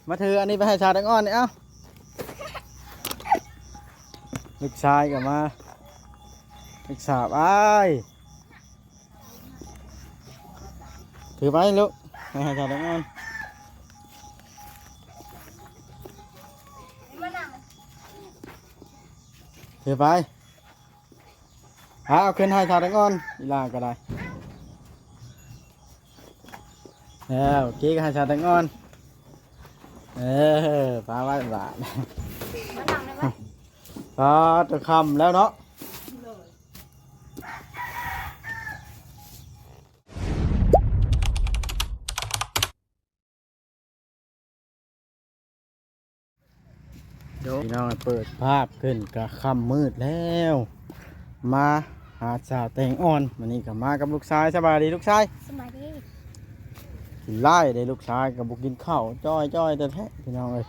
ມາຖືອັນນີ້ໄປໃຫ້ສາວແຕງອ່ອນນີ້ ເອົ້າ. ລູກຊາຍກໍມາ ລູກສາວອ້າຍ ຖືໄປລູກ ໄປໃຫ້ສາວແຕງອ່ອນ ຖືໄປ. ເອົາ ເອົາຂຶ້ນໃຫ້ສາວແຕງອ່ອນ ອີຫຼ້າກໍໄດ້ ແລ້ວກີ້ກໍໃຫ້ສາວແຕງອ່ອນ ເອີ ປາໄວ້ບາດ ມານັ່ງໄດ້ບໍ່? ປາ ຈະຄ່ຳແລ້ວເນາະ. ໂດ ພີ່ນ້ອງ ເປີດພາບຂຶ້ນກະຄ່ຳມືດແລ້ວ ມາຫາສາວແຕງອ່ອນ ມື້ນີ້ກໍມາກັບລູກຊາຍ. ສະບາຍດີລູກຊາຍ. ສະບາຍດີ. ຂີ້ຮ້າຍເດ້ລູກຊາຍ ກໍບໍ່ກິນເຂົ້າ ຈ້ອຍໆແທ້ໆ ພີ່ນ້ອງເອີຍ.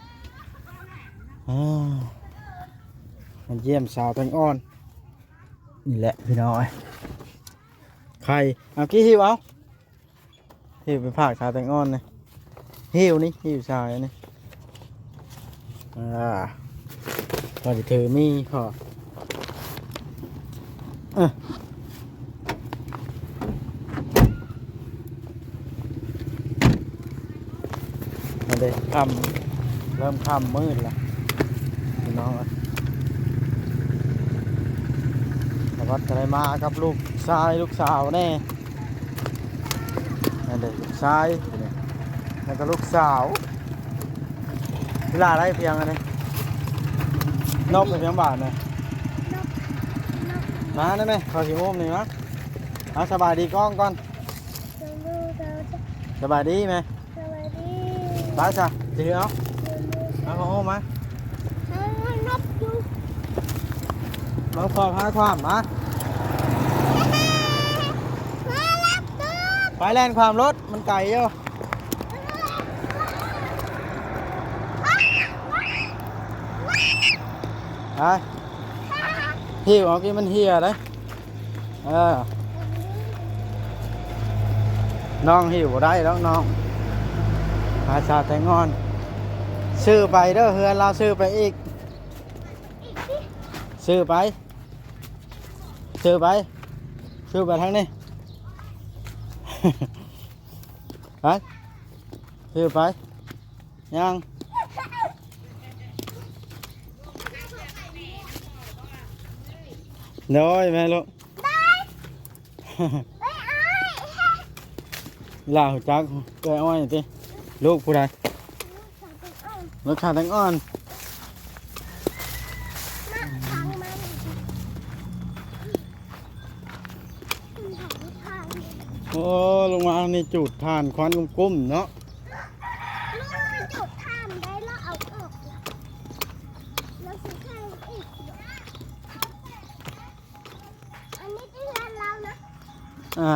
ອ່າ ມາຢ້ຽມສາວແຕງອ່ອນນີ້ແຫຼະ ພີ່ນ້ອງເອີຍ. ໄຂ່ ເອົາ ກີ້ຫິ້ວເອົາ. ຫິ້ວໄປຝາກສາວແຕງອ່ອນນີ້ ຫິ້ວນີ້ ຫິ້ວສາວນີ້ ອ່າ ພໍຊິຖືມີພໍ ເອີ ອັນເດ ຄ່ຳ ເລີ່ມຄ່ຳມືດແລ້ວ ພີ່ນ້ອງເອີຍ. ສະຫວັດກໍໄດ້ມາກັບລູກຊາຍລູກສາວແດ່. ນັ້ນເດ້ ລູກຊາຍ ແລ້ວກໍລູກສາວ. ເວລາໄດ້ພຽງອັນນີ້ ນົບໄປພຽງບາດນີ້ ມາໄດ້ແມ່ ຂໍຊິໂຮມນີ້ມາ. ເອົາ ສະບາຍດີກ້ອງກ່ອນ ສະບາຍດີແມ່. ສະບາຍດີ ໄປຊະ ຖືເອົາ ເອົາ ເອົາມາ ເອົາ ນົບຢູ່ ມາ ຂໍພາຄວາມມາ ໄປແລ່ນຄວາມລົດ ມັນໄກຢູ່ ໄປ ຫິ້ວເອົາ ກີ້ມັນເຫ່ຍເດ້. ເອີ ນ້ອງຫິ້ວບໍ່ໄດ້ດອກນ້ອງ ພາສາວແຕງອ່ອນ ຊື່ໄປເດີ ເຮືອນລາວຊື່ໄປອີກ ຊື່ໄປ ຊື່ໄປ ຊື່ໄປທາງນີ້ ໄປ ຊື່ໄປ ຍ່າງ ໂດຍ ແມ່ລູກ ລາວຮູ້ຈັກເອື້ອຍອ້ອຍຕິ? ລູກຜູ້ໃດ? ລູກສາວແຕງອ່ອນ. ໂອ້ ລົງມານີ້ຈູດຖ່ານຄວັນກຸ້ມໆເນາະ. ລູກໄປຈູດຖ່ານໄດ້ແລ້ວເອົາອອກ ແລ້ວຊິໃສ່ອີກ. ອັນນີ້ທີ່ເຮືອນລາວນະ. ອ່າ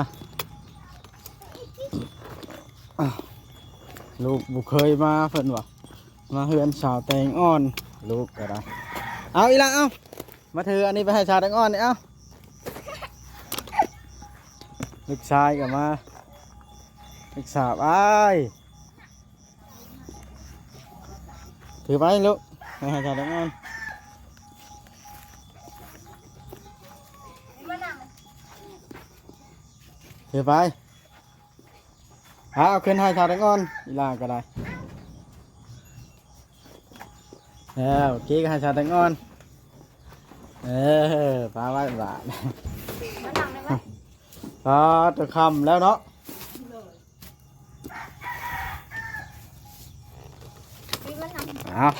ອ່າ ລູກບໍ່ເຄີຍມາ ເພິ່ນວ່າ ມາເຮືອນສາວແຕງອ່ອນ ລູກກໍໄດ້. ເອົາ ອີ່ຫຼ້າ ເອົາ ມາຖືອັນນີ້ໄປໃຫ້ສາວແຕງອ່ອນນີ້ ເອົາ. ລູກຊາຍກໍມາ ລູກສາວອ້າຍ. ຖືໄປລູກ ໃຫ້ສາວແຕງອ່ອນ ຖືໄປ. ເອົາ ເອົາຂຶ້ນໃຫ້ສາວແຕງອ່ອນ ອີ່ຫຼ້າກໍໄດ້. ແລ້ວກີ້ກໍໃຫ້ສາວແຕງອ່ອນ ເອີ ປາໄວ້ບາດ. ມານັ່ງໄດ້ບໍ່? ປາ ຈະຄ່ຳແລ້ວເນາະ. ເອົາ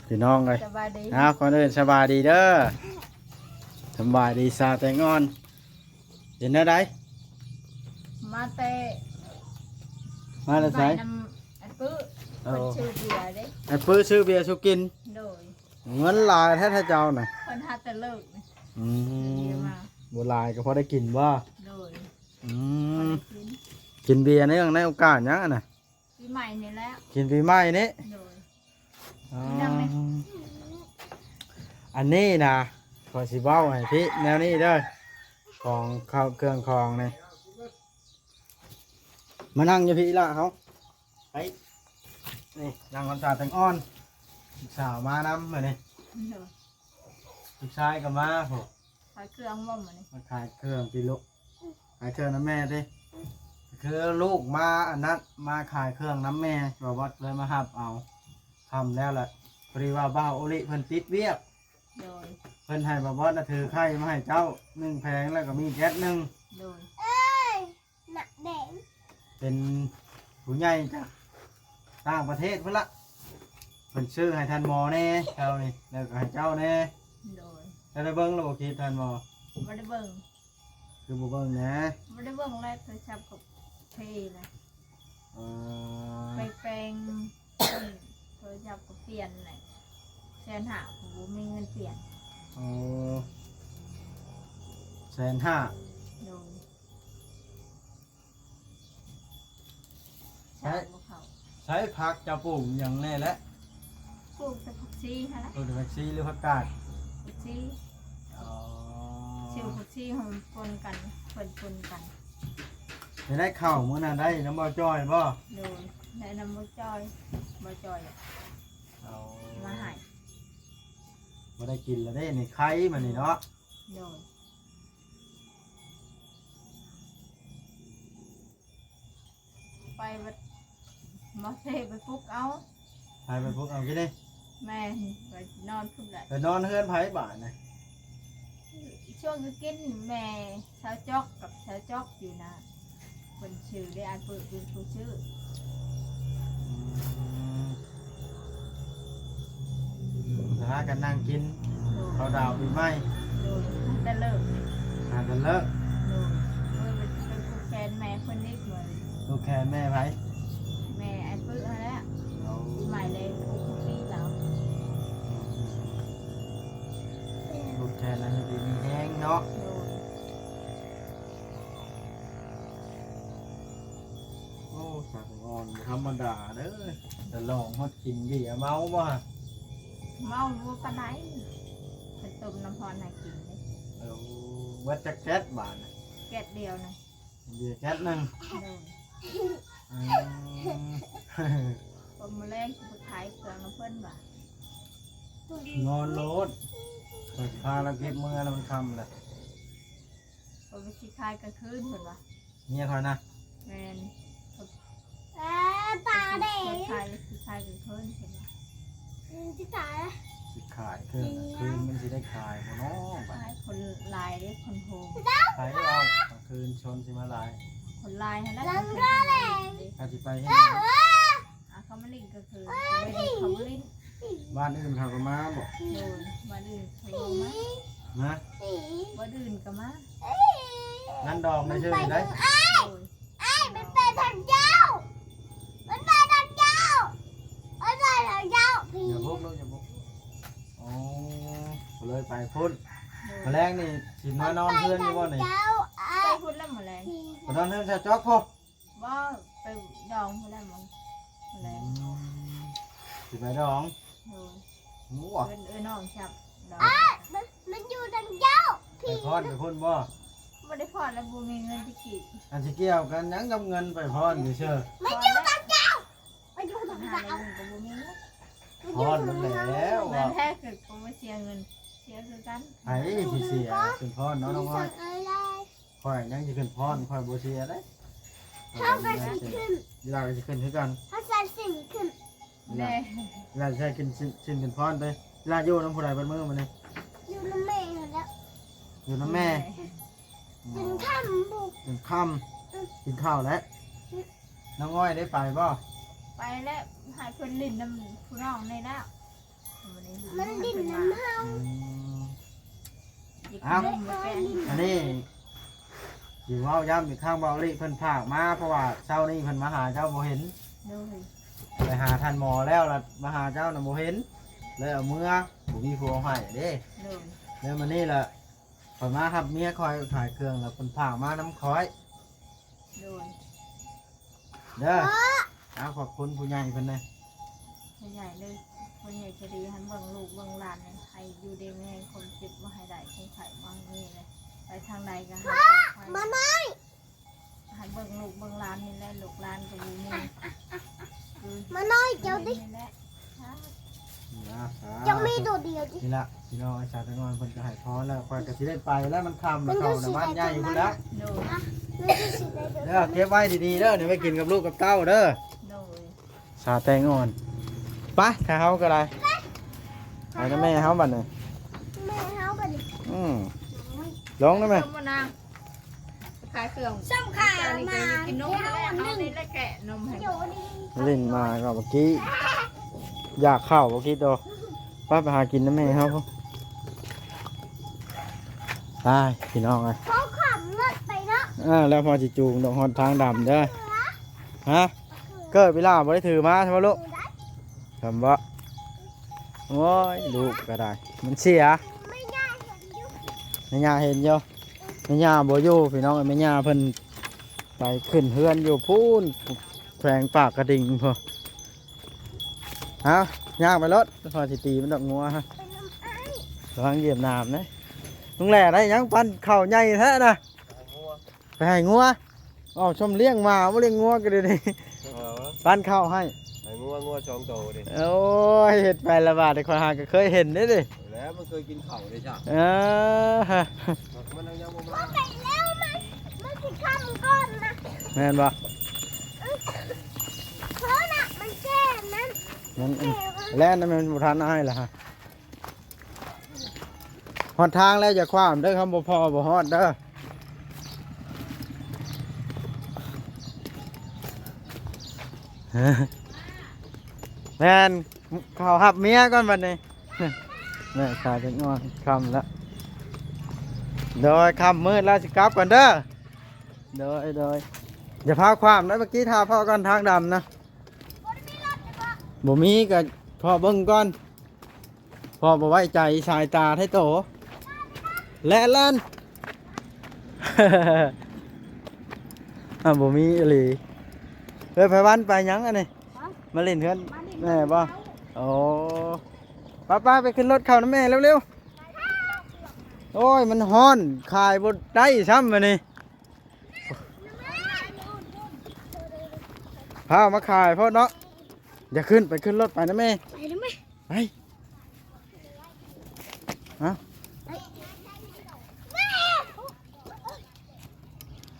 ພີ່ນ້ອງເອີຍ ສະບາຍດີ. ເອົາ ກ່ອນອື່ນສະບາຍດີເດີ ສະບາຍດີສາວແຕງອ່ອນ. ເປັນແນວໃດ? ມາແຕ່ ມາແຕ່ໃສ? ນຳອ້າຍປຶ້ ເອີ ເພິ່ນຊື້ເບຍເດ້ ອ້າຍປຶ້ຊື້ເບຍສູ່ກິນ. ໂດຍ. ເງິນຫຼາຍແທ້ເຈົ້ານະ. ເພິ່ນຫາແຕ່ເລີກ. ອືມ ບໍ່ຫຼາຍກໍພໍໄດ້ກິນບໍ່? ໂດຍ. ອືມ ກິນເບຍໃນ ໃນໂອກາດຫຍັງຫັ້ນນະ? ປີໃໝ່ນີ້ແຫຼະ ກິນປີໃໝ່ນີ້. ໂດຍ. ອໍ ອັນນີ້ນະ ຂ້ອຍຊິເວົ້າໃຫ້ພີ່ແນວນີ້ເດີ ຂອງເຂົ້າເຄື່ອງຂອງນີ້ ມານັ່ງຢູ່ພີ້ລະເຮົາ ໄປ ນີ້ ນາງຄຳສາແຕງອ່ອນ ລູກສາວມານຳມື້ນີ້ ໂດຍ ລູກຊາຍກໍມາພຸ້ນ ຂາຍເຄື່ອງບໍ່ມື້ນີ້? ມາຂາຍເຄື່ອງຕິລູກ ຂາຍເຄື່ອງນຳແມ່ຕິ ຄືລູກມາອັນນັ້ນ ມາຂາຍເຄື່ອງນຳແມ່ ບ່າວບອດເລີຍມາຮັບເອົາ ຄ່ຳແລ້ວລະ ພໍດີວ່າບ່າວໂອລິເພິ່ນຕິດວຽກ ໂດຍ ເພິ່ນໃຫ້ບ່າວບອດນະຖືໄຂ່ມາໃຫ້ເຈົ້າໜຶ່ງແຜງ ແລ້ວກໍມີແກັດໜຶ່ງ ໂດຍ ເປັນຜູ້ໃຫຍ່ຈາກຕ່າງປະເທດພຸ້ນລະ ເພິ່ນຊື້ໃຫ້ທ່ານໝໍແດ່ ເຈົ້ານີ້ ແລ້ວກໍໃຫ້ເຈົ້າແດ່ ໂດຍ ເຈົ້າໄດ້ເບິ່ງແລ້ວບໍ່ຄລິບທ່ານໝໍ? ບໍ່ໄດ້ເບິ່ງ ຄືບໍ່ເບິ່ງແດ່? ບໍ່ໄດ້ເບິ່ງແລ້ວ ໂທລະສັບກໍເພລະ ເອີ ໄປແປງ ໂທລະສັບກໍປ່ຽນແຫຼະ ແສນຫ້າ ກໍບໍ່ມີເງິນປ່ຽນ ໂອ້ ແສນຫ້າ ໂດຍ ໃຊ້ ໃຊ້ຜັກເຈົ້າປູກຫຍັງແດ່ແຫຼະ? ປູກແຕ່ຜັກຊີຫັ້ນແຫຼະ ປູກແຕ່ຜັກຊີ ຫຼື ຜັກກາດ? ຜັກຊີ ອໍ ຊື່ຜັກຊີ ມັນປົນກັນ ເພິ່ນປົນກັນ ໄດ້ເຂົ້າມື້ນັ້ນໄດ້ນຳບ່າວຈ່ອຍບໍ່? ໂດຍ ໄດ້ນຳບ່າວຈ່ອຍ ບ່າວຈ່ອຍ ອໍ ມາໃຫ້ ບໍ່ໄດ້ກິນແລ້ວເດ້ນີ້ ໄຄມານີ້ເນາະ ໂດຍ ໄປບັດໝໍເຊໄປປຸກເອົາ ໃຜໄປປຸກເອົາກິນນີ້? ແມ່ນ ໄປນອນພຸ້ນແຫຼະ ໄປນອນເຮືອນໃຜບາດນະ? ຊ່ວງກິນແມ່ຊາວຈອກກັບຊາວຈອກຢູ່ນະ ເພິ່ນຊື້ເດ້ ອ້າຍເປີເປັນຜູ້ຊື້ ອືມ ແລ້ວພາກັນນັ່ງກິນ ໂດຍ ເຂົ້າດາວປີໃໝ່ ໂດຍ ຫາແຕ່ເລີກ ຫາແຕ່ເລີກ ໂດຍ ໂດຍ ເປັນ ເປັນຜູ້ແຄນແມ່ເພິ່ນອີກ ໂດຍ ຜູ້ແຄນແມ່ໃຜ? ແມ່ອ້າຍປຶຫັ້ນແຫຼະ ໂອ້ ປີໃໝ່ເລີຍ ຜູ້ທີ່ລາວ ຜູ້ແຄນນັ້ນຢູ່ດີມີແຮງເນາະ ໂດຍ ໂອ້ ສາວແຕງອ່ອນບໍ່ທຳມະດາເດີ ສະຫຼອງຮອດກິນເບຍ ເມົາບໍ່? ເມົາບໍ່ປານໃດ ເພິ່ນຕົ້ມນ້ຳຮ້ອນໃຫ້ກິນເດ້ ເອີ ເບິດຈັກແກັດບາດນະ? ແກັດດຽວນະ ເບຍແກັດໜຶ່ງ ໂດຍ ອືມ ກໍມື້ແລງຊິໄປຂາຍເຄື່ອງນຳເພິ່ນວ່າ ນອນໂລດ ຂ້ອຍຊິພາລາວເກັບເມືອແລ້ວ ມັນຄ່ຳແລ້ວ ຂ້ອຍຊິຂາຍກາງຄືນເພິ່ນວ່າ ເມຍຂ້ອຍນະ ແມ່ນ ເອີ ຕາແດງ ເພິ່ນຂາຍ ຊິຂາຍກາງຄືນເພິ່ນວ່າ ອືມ ຊິຕາຍລະ ຊິຂາຍເຄື່ອງກາງຄືນ ມັນຊິໄດ້ຂາຍບໍ່ເນາະບາດ ຂາຍ ຄົນຫຼາຍເດ້ ຄົນໂຮມ ໃຜເອົາກາງຄືນຊົນຊິມາຫຼາຍ ຄົນຫຼາຍຫັ້ນລະ ຫຼັງກາແດງ ເຂົາຊິໄປເຮັດຫຍັງ? ອ່າ ເຂົາມາຫຼິ້ນກາງຄືນ ເຂົາມາຫຼິ້ນ ບ້ານອື່ນເຂົາກໍມາບໍ? ໂດຍ ບ້ານອື່ນເຂົາກໍມາ ນະ ບ້ານອື່ນກໍມາ ງານດອງໄດ້ຊື່ໄດ້ ໂດຍ ອ້າຍ ມັນໄປທາງເຈົ້າ ມັນໄປທາງເຈົ້າ ມັນໄປທາງເຈົ້າ ຢ່າບຸກລູກ ຢ່າບຸກ ໂອ້ ເລີຍໄປພຸ້ນ ໂດຍ ມື້ແລງນີ້ຊິມານອນເຮືອນຢູ່ບໍ່ນີ້? ໄປພຸ້ນແລ້ວມື້ແລງ ໄປນອນເຮືອນຊາວຈອກພຸ້ນ ບໍ່ ໄປດອງພຸ້ນແຫຼະ ມື້ແລງ ອືມ ຊິໄປດອງ ໂດຍ ໂອ້ ເອີ້ນເອື້ອຍນ້ອງຊັບດອງ ອ້າ ມັນ ມັນຢູ່ນຳເຈົ້າ ໄປຟ້ອນໄປພຸ້ນບໍ່? ບໍ່ໄດ້ຟ້ອນແລ້ວ ບໍ່ມີເງິນຊິກີບ ອັນຊິກ່ຽວກັນຫຍັງກັບເງິນໄປຟ້ອນຊື່ໆ ມັນຢູ່ນຳເຈົ້າ ມັນຢູ່ນຳເຈົ້າ ຟ້ອນມັນແລ້ວ ແມ່ນແທ້ ຄືກໍບໍ່ເສຍເງິນ ເສຍຄືກັນ ໃຜຊິເສຍ ເປັນຟ້ອນເນາະ ນ້ອງອ້ອຍ ຂ້ອຍຍັງຊິຂຶ້ນຟ້ອນ ຂ້ອຍບໍ່ເສຍເດ້ ເຮົາກໍຊິຂຶ້ນ ອີຫຼ້າກໍຊິຂຶ້ນຄືກັນ ເຮົາໃສ່ສິ້ນຂຶ້ນ ອີຫຼ້າ ແດ່ ອີຫຼ້າຊິໃສ່ຂຶ້ນ ຊິ ຊິຂຶ້ນຟ້ອນເດ້ ອີຫຼ້າຢູ່ນຳຜູ້ໃດເບິດມື້ມື້ນີ້? ຢູ່ນຳແມ່ຫັ້ນແຫຼະ ຢູ່ນຳແມ່ ແມ່ ຈົນຄ່ຳພຸ້ນ ຈົນຄ່ຳ ອືມ ກິນເຂົ້າແລ້ວ ອືມ ນ້ອງອ້ອຍໄດ້ໄປບໍ່? ໄປແລ້ວ ໃຫ້ເພິ່ນຫຼິ້ນນຳຜູ້ນ້ອງນີ້ແລ້ວ ມັນຫຼິ້ນນຳເຮົາ ອືມ ເອົາ ອັນນີ້ຊິເວົ້າຢ້ຳອີກຄັ້ງ ເບົາລິເພິ່ນຝາກມາ ເພາະວ່າເຊົ້ານີ້ເພິ່ນມາຫາເຈົ້າບໍ່ເຫັນ ໂດຍ ໄປຫາທ່ານໝໍແລ້ວລະ ມາຫາເຈົ້ານະບໍ່ເຫັນ ເລີຍເອົາເມືອ ບໍ່ມີຜູ້ເອົາໃຫ້ເດ້ ໂດຍ ແລ້ວມື້ນີ້ລະ ຂ້ອຍມາຮັບເມຍຂ້ອຍຂາຍເຄື່ອງ ແລ້ວເພິ່ນຝາກມານຳຂ້ອຍ ໂດຍ ເດີ ເອີ ເອົາ ຂອບຄຸນຜູ້ໃຫຍ່ເພິ່ນແດ່ ຜູ້ໃຫຍ່ເດີ ຜູ້ໃຫຍ່ໃຈດີ ໃຫ້ເບິ່ງລູກເບິ່ງຫຼານ ໃຫ້ຢູ່ດີມີແຮງ ຄວາມເຈັບບໍ່ໃຫ້ໄດ້ ຄວາມໄຂ້ບໍ່ໃຫ້ມີເລີຍ ໄປທາງໃດກໍໃຫ້ປອດໄພ ມາໜ້ອຍ ໃຫ້ເບິ່ງລູກເບິ່ງຫຼານນີ້ແຫຼະ ລູກຫຼານກໍບໍ່ມີ ມານ້ອຍເຈົ້າຕິ ເຈົ້າມີໂຕດຽວຕິ. ນີ້ລະພີ່ນ້ອງ ສາວແຕງອ່ອນເພິ່ນກໍໃຫ້ພອນແລ້ວ ຂ້ອຍກໍຊິໄດ້ໄປແລ້ວ ມັນຄ່ຳແລ້ວ ເຂົ້ານະບ້ານໃຫຍ່ພຸ້ນແລ້ວ. ໂດຍ ເດີ ເກັບໄວ້ດີໆເດີ ນີ້ໄວ້ກິນກັບລູກກັບເຕົ້າເດີ. ໂດຍ ສາວແຕງອ່ອນ ໄປ ຖ້າເຮົາກໍໄດ້ ໄປນຳແມ່ເຮົາບັດນີ້ ແມ່ເຮົາບັດນີ້. ອືມ ລອງໄດ້ໄໝ? ຂາຍເຄື່ອງ ສ່ຳຂາມາ ກິນນົມແລ້ວ ເອົານີ້ແຫຼະແກະນົມໃຫ້ ຫຼິ້ນມາກໍເມື່ອກີ້ ຢາກເຂົ້າເມື່ອກີ້ໂຕ ໄປ ໄປຫາກິນນຳແມ່ເຮົາ. ໄປພີ່ນ້ອງເອີຍ ເຂົາຂັບລົດໄປເນາະ. ເອີ ແລ້ວພໍ່ຊິຈູງດອກ ຮອດທາງດຳເດີ. ຮະ ເກີດເວລາບໍ່ໄດ້ຖືມາໃຊ່ບໍ່ລູກ? ທຳບໍ່? ໂອ້ຍ ລູກກໍໄດ້ ມັນເສຍ. ແມ່ຍ່າເຫັນຢູ່ ແມ່ຍ່າເຫັນຢູ່ ແມ່ຍ່າບໍ່ຢູ່ພີ່ນ້ອງ ແມ່ຍ່າເພິ່ນໄປຂຶ້ນເຮືອນຢູ່ພຸ້ນ ແຂວງປາກກະດິງພຸ້ນ. ເອົາ ຍ່າງໄປໂລດ ພໍຊິຕີມັນດອກງົວຮະ ໄປນຳອ້າຍ ລະວັງຢຽບໜາມເດ້. ລຸງແຫຼໄດ້ຫຍັງ ປັ້ນເຂົ້າໃຫຍ່ແທ້ນະ ໄປໃຫ້ງົວ. ເອົາ ຊົມລ້ຽງໝາບໍ່ລ້ຽງງົວກໍໄດ້ນີ້ ເອີ ປັ້ນເຂົ້າໃຫ້ ໃຫ້ງົວ ງົວສອງໂຕເດ້. ໂອ້ຍ ເຮັດໄປລະບາດນີ້ ຂ້ອຍຫາກໍເຄີຍເຫັນເດ້ນີ້ ແລ້ວມັນເຄີຍກິນເຂົ້າເດ້ຈ້າ. ເອີ ມັນຍັງບໍ່ມາ ມັນ ມັນຊິຄ່ຳກ່ອນນະ ແມ່ນບໍ່? ເອີ ເພາະນະ ມັນແກ່ນະ ມັນແກ່ ແລ່ນນະ ມັນບໍ່ທັນອ້າຍລະ. ຮອດທາງແລ້ວຢ່າຂວ້າມເດີ ຄຳບໍ່ພໍບໍ່ຮອດເດີ. ແມ່ນ ເຂົ້າຮັບເມຍກ່ອນບັດນີ້ ແມ່ຂ້າຈັກໜ້ອຍ ຄ່ຳແລ້ວ ໂດຍ ຄ່ຳມືດແລ້ວ ຊິກັບກ່ອນເດີ. ໂດຍ ໂດຍ ຢ່າພາຂວ້າມເດີ ເມື່ອກີ້ຖ້າພໍ່ກ່ອນ ທາງດຳນະ ບໍ່ມີກໍພໍ່ເບິ່ງກ່ອນ. ພໍ່ບໍ່ໄວ້ໃຈສາຍຕາໄທໂຕ ແລ່ນ ແລ່ນ ອ່າ ບໍ່ມີອີ່ຫຼີ. ເອີ ໄພວັນໄປຫຍັງອັນນີ້? ຮະ? ມາຫຼິ້ນເຮືອນ ມາຫຼິ້ນ ແມ່ບໍ່? ໂອ້ ໄປໆ ໄປຂຶ້ນລົດເຂົ້ານຳແມ່ເລັວໆ. ໂອ້ຍ ມັນຮ້ອນ ຂາຍບໍ່ໄດ້ຊ້ຳບັດນີ້. ພາມາຂາຍໂພດເນາະ. ຢ່າຂຶ້ນ ໄປຂຶ້ນລົດໄປນຳແມ່ ໄປນຳແມ່ ໄປ.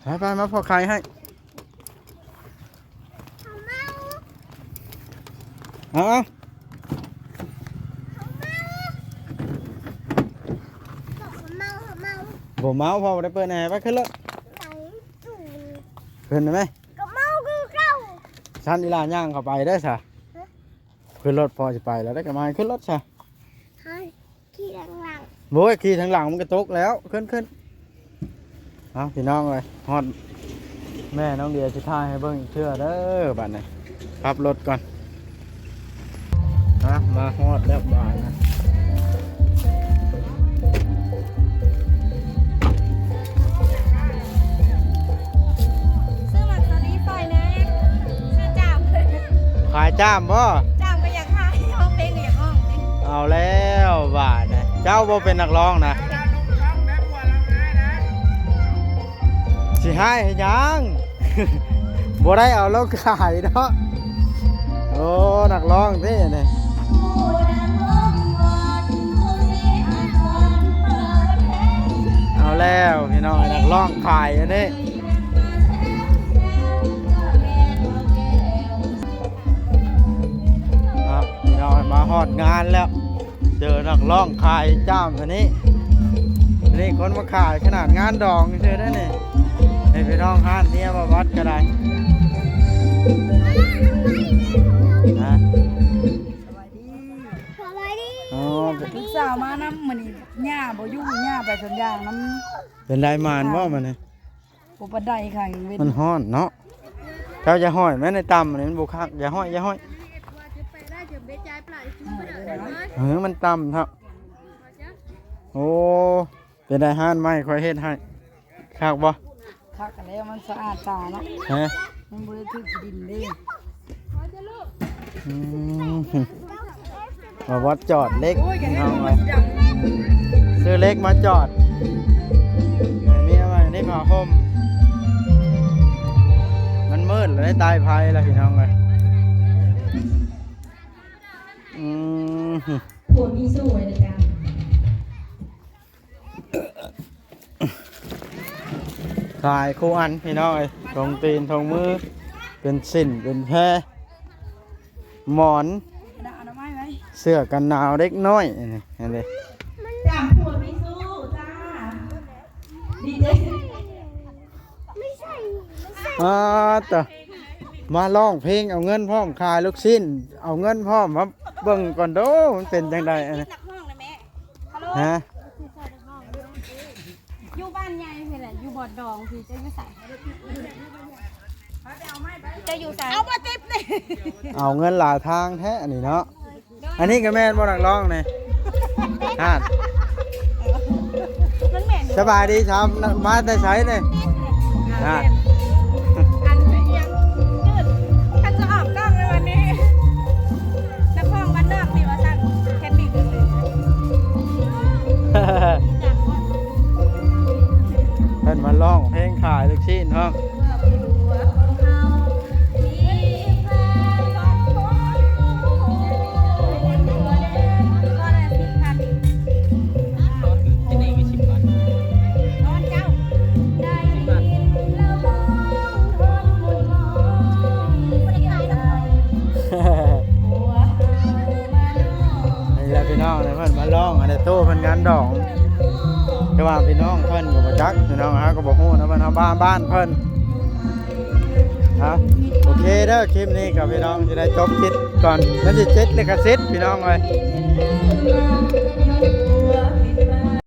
ຮະ ໄປໆ ມາພໍ່ຂາຍໃຫ້. ເອົາ ເອົາ ບໍ່ເມົາ ພໍ່ບໍ່ໄດ້ເປີດແອ. ໄປຂຶ້ນລົດ ຂຶ້ນໄດ້ໄໝ? ກໍເມົາຄືເກົ່າ. ຊັ້ນອີ່ຫຼ້າຍ່າງເຂົ້າໄປເດີຊະ. ຮະ? ຂຶ້ນລົດ ພໍ່ຊິໄປແລ້ວເດ້ ກໍມາໃຫ້ຂຶ້ນລົດຊະ. ຮະ? ຂີ່ທາງຫຼັງ ໂອ້ຍ ຂີ່ທາງຫຼັງມັນກໍຕົກແລ້ວ. ຂຶ້ນ ຂຶ້ນ. ເອົາ ພີ່ນ້ອງເອີຍ ຮອດແມ່ນ້ອງເດຍ ຊິຖ່າຍໃຫ້ເບິ່ງອີກເທື່ອເດີ. ບັດນີ້ຂັບລົດກ່ອນ. ຮະ ມາຮອດແລ້ວບາດນະ. ຊື້ໝາກສາລີຊ່ອຍແດ່ ຊື້ຈ້າມ. ຂາຍຈ້າມບໍ່? ຈ້າມກໍຢາກຂາຍ ຮ້ອງເພງກໍຢາກຮ້ອງ. ເອົາແລ້ວບາດນີ້ ເຈົ້າບໍ່ເປັນນັກຮ້ອງນະ ຊິຮ້າຍເຮັດຫຍັງ? ບໍ່ໄດ້ເອົາລາວຂາຍເນາະ. ໂອ້ ນັກຮ້ອງເດ້ນີ້. ເອົາແລ້ວພີ່ນ້ອງ ນັກຮ້ອງຂາຍອັນນີ້. ເອົາ ພີ່ນ້ອງ ມາຮອດງານແລ້ວ ເຈີນັກຮ້ອງຂາຍຈ້າມອັນນີ້. ນີ້ຄົນມາຂາຍຂະໜາດງານດອງຊື່ໄດ໋ນີ້. ໃຫ້ພີ່ນ້ອງຮ້ານເນຍວ່າວັດກໍໄດ້ນະ. ສະບາຍດີ ສະບາຍດີ. ອໍ ລູກສາວມານຳມື້ນີ້ ຍ່າບໍ່ຢູ່ ຍ່າໄປສວນຢາງນຳ. ເປັນໄດ ໝານບໍ່ມື້ນີ້? ບໍ່ປານໃດຄ່ະ ເວັນ ມັນຮ້ອນເນາະ. ເຈົ້າຢ່າຫ້ອຍແມ່ນ ໃນຕ່ຳນີ້ມັນບໍ່ຄັກ. ຢ່າຫ້ອຍ ຢ່າຫ້ອຍ. ເອີ ມັນຕ່ຳເທາະ. ໂອ້ ເປັນໄດຮ້ານໃໝ່ຂ້ອຍເຮັດໃຫ້ ຄັກບໍ່? ຄັກແລ້ວ ມັນສະອາດຕາເນາະ. ຮະ? ມັນບໍ່ໄດ້ຖືກດິນເດ້. ອືມ ມາວັດຈອດເຫຼັກ ໂອ້ຍ ເອົາໄວ້ ຊື້ເຫຼັກມາຈອດ ໃຫ້ເມຍໄວ້ໃນຜ້າຫົ່ມ. ມັນມືດແລ້ວ ໃນໃຕ້ໄຟແລ້ວ ພີ່ນ້ອງເອີຍ. ຜົວມີສູ້ໄວ້ນະຈ໊ະ. ຂາຍຄູ່ອັນພີ່ນ້ອງເອີຍ ຖົງຕີນຖົງມື ເປັນສິ້ນເປັນແພ ໝອນ ເສື້ອກັນໜາວເດັກນ້ອຍ ອັນນີ້ ອັນນີ້ ຈ້າ ຜົວມີສູ້ຈ້າ ດີເຈ ອາ ຕະ ມາຮ້ອງເພງເອົາເງິນພ້ອມ ຂາຍລູກຊີ້ນເອົາເງິນພ້ອມ ມາເບິ່ງກ່ອນໂດ ມັນເປັນຈັ່ງໃດ ອັນນີ້ ນັກຮ້ອງນະແມ່ ຮະ ຢູ່ບ້ານໃຫຍ່ພີ້ແຫຼະ ຢູ່ບ່ອນດອງພີ້ ເຈົ້າຢູ່ໃສ ເຈົ້າຢູ່ໃສ ເອົາບໍ່ຕິບນີ້ ເອົາເງິນຫຼາຍທາງແທ້ອັນນີ້ເນາະ. ອັນນີ້ກໍແມ່ນບໍ່ ນັກຮ້ອງນີ້ ຮາດ ມັນແມ່ນ ສະບາຍດີຊາວ ມາແຕ່ໃສນີ້ ຮາດ ອັນຫຍັງຈືດ ຄັນຈະອອກກ້ອງໃນວັນນີ້ ນັກຮ້ອງບ້ານນອກນີ້ວ່າຊັ້ນ ເຮັດດີຊື່ໆ ເພິ່ນມາຮ້ອງເພງຂາຍລູກຊີ້ນເນາະ. ນີ້ແຫຼະພີ່ນ້ອງ ເພິ່ນມາຮ້ອງ ອັນນີ້ໂຕເພິ່ນງານດອງ ແຕ່ວ່າພີ່ນ້ອງເພິ່ນກໍບໍ່ຈັກ ພີ່ນ້ອງ ເຮົາກໍບໍ່ຮູ້ນຳເພິ່ນ ເຮົາບ້ານ ບ້ານເພິ່ນ. ເອົາ ໂອເຄເດີ ຄລິບນີ້ກໍພີ່ນ້ອງຈະໄດ້ຈົບຄລິບກ່ອນ ມັນຊິຕິດລິຂະສິດພີ່ນ້ອງເອີຍ.